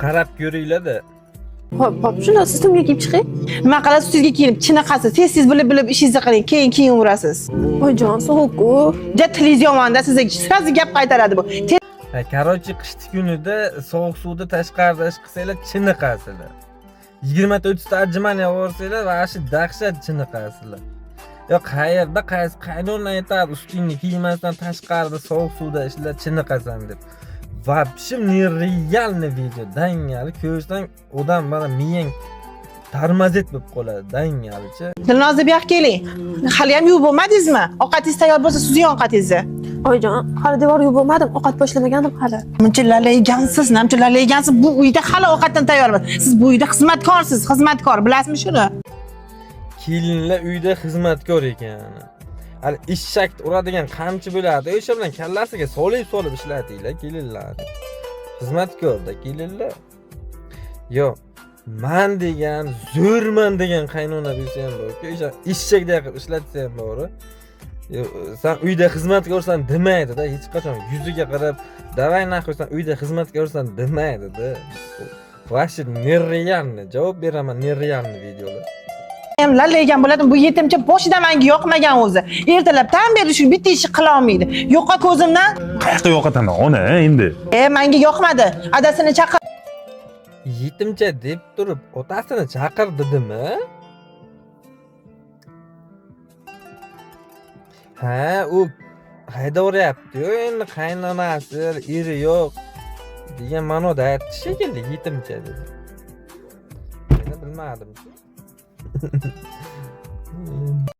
Qarab ko'ringlar-da. Hop, hop, shunda siz tumga kiyib chiqing. Nima qilasiz, ustingizga kiyinib chiniqasiz. Tez tez bilib bilib ishingizni qiling, keyin kiyinaverasiz. Oyijon, sovuq-ku. Ja, tilingiz yomonda, sizga сразу gap qaytaradi bu. Tez Ha, короче, qishni kunida sovuq suvda tashqarida ish qilsanglar, chiniqasizlar. 20 ta 30 ta отжимания borsanglar, вообще dahshat chiniqasizlar. Yo, qayerda qaysi qaynona aytadi, ustingni kiymasdan tashqarida sovuq suvda ishlab chiniqasan deb. Вообще нереальный video, dangali ko'rsang odam mana miyang тормозит bo'lib qoladi, dangalicha. Dilnoza, bu yoqqa keling. Hali ham yuvib bo'lmadingizmi? Ovqatingiz tayyor bo'lsa, suzing ovqatingizni. Oyijon, hali devor yuvib bo'lmadim, ovqat boshlamagandim hali. Muncha lalaygansiz, namcha lalaygansiz, bu uyda hali ovqatdan tayyor emas. Siz bu uyda xizmatkorsiz, xizmatkor, bilasizmi shuni? Kelinlar uyda xizmatkor ekan. Hali eshak uradigan qamchi bo'ladi, o'sha bilan kallasiga solib solib ishlatinglar kelinlarni. Xizmatkorda kelinlar. Yo, man degan, zo'rman degan qaynona bo'lsa ham borku, o'sha eshakday qilib ishlatsa ham bor. Yo, san uyda xizmatkorsan demaydi-da, hech qachon yuziga qarab, давай нахуй, san uyda xizmatkorsan demaydi-da. Вообще нереально, javob beraman, нереальный videolar. Ham lalaygan bo'ladim. Bu yetimcha boshida menga yoqmagan o'zi. Ertalabdan beri shu bitta ishni qila olmaydi. Yo'qqa ko'zimdan. Qayoqqa yo'qotaman, ona, endi? E, menga yoqmadi. Adasini chaqir. Yetimcha deb turib otasini chaqir dedimi? Ha, u haydaveryapti-yu endi, qaynonasi, eri yo'q degan ma'noda aytdi shekilli, yetimcha dedi. Meni bilmadim.